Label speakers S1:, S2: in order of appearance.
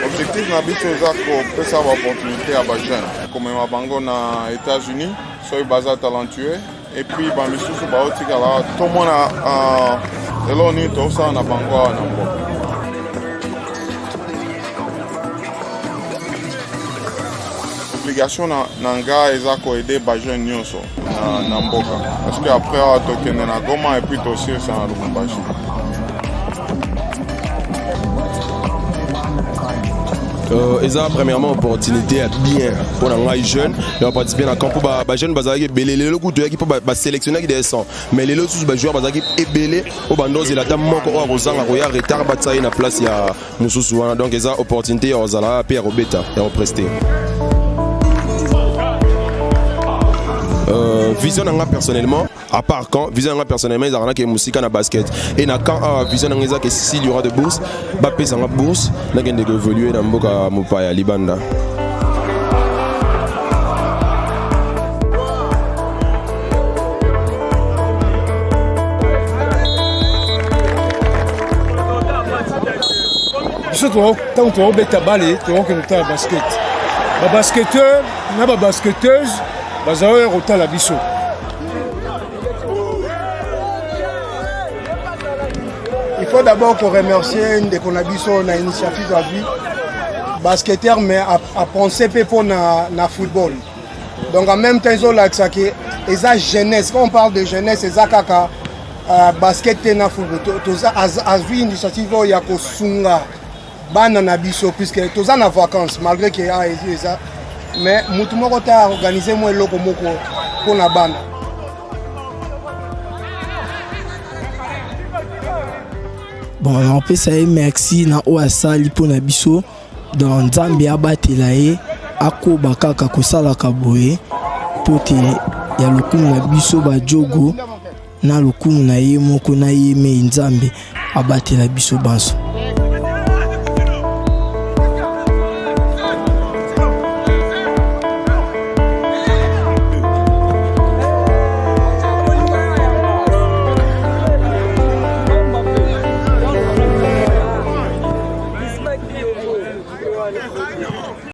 S1: Objectif na biso eza kopesa ba opportunité ya ba jeune, komema bango na États-Unis soki baza talentueux, et puis ba misusu baotikala tomona euh, eloko nini tokosala na bango awa na mboka. Obligation na, na nga eza koaide bajeune nyonso na, na mboka, parce que après awa tokende na Goma et puis tosilisa na Lubumbashi.
S2: Euh, eza premièrement opportunité ya bien mpo na ngai jeune ya participer na camp mpo bajeune bazalaki ebele. Lelo kutu toyaki mpo basélectionnaki des 100, mais lelo susu bajoueur bazalaki ebele oyo bandozela ata moko oyo akozanga koya retard, batia ye na place ya mosusu wana. Donc eza opportunité ya kozala mpe ya kobeta, ya koprester. Euh, vision na nga personnellement, à part camp, vision na nga personnellement ezalaka nake mosika na basket et na camp awa. Vision na nga eza ke s'il y aura de bourse, bapesa nga bourse, nakende koévolue na mboka mopaya, libanda.
S3: Biso ntango tokobeta bale, tokokende kotala basket. Babasketteur na babasketteuse bazala oyo kotala biso.
S4: Il faut d'abord qu'on remercier ndeko na biso na initiative azwi basketteur, mais apense mpe mpo na, na football. Donc en même temps ezolakisa ke eza jeunesse. Quand on parle de jeunesse, eza kaka uh, basket te na football. Toza azwi initiative oyo ya kosunga bana na biso, puisque toza na vacances, malgré ke ah, eza, mais mutu moko te aorganize mwa eloko moko mpo na bana.
S5: Bon, napesa ye merci na oyo asali mpo na biso. Donc Nzambe abatela ye, akoba kaka kosalaka boye mpo te ya lokumu na biso bajogo, na lokumu na ye moko na ye mei. Nzambe abatela biso banso.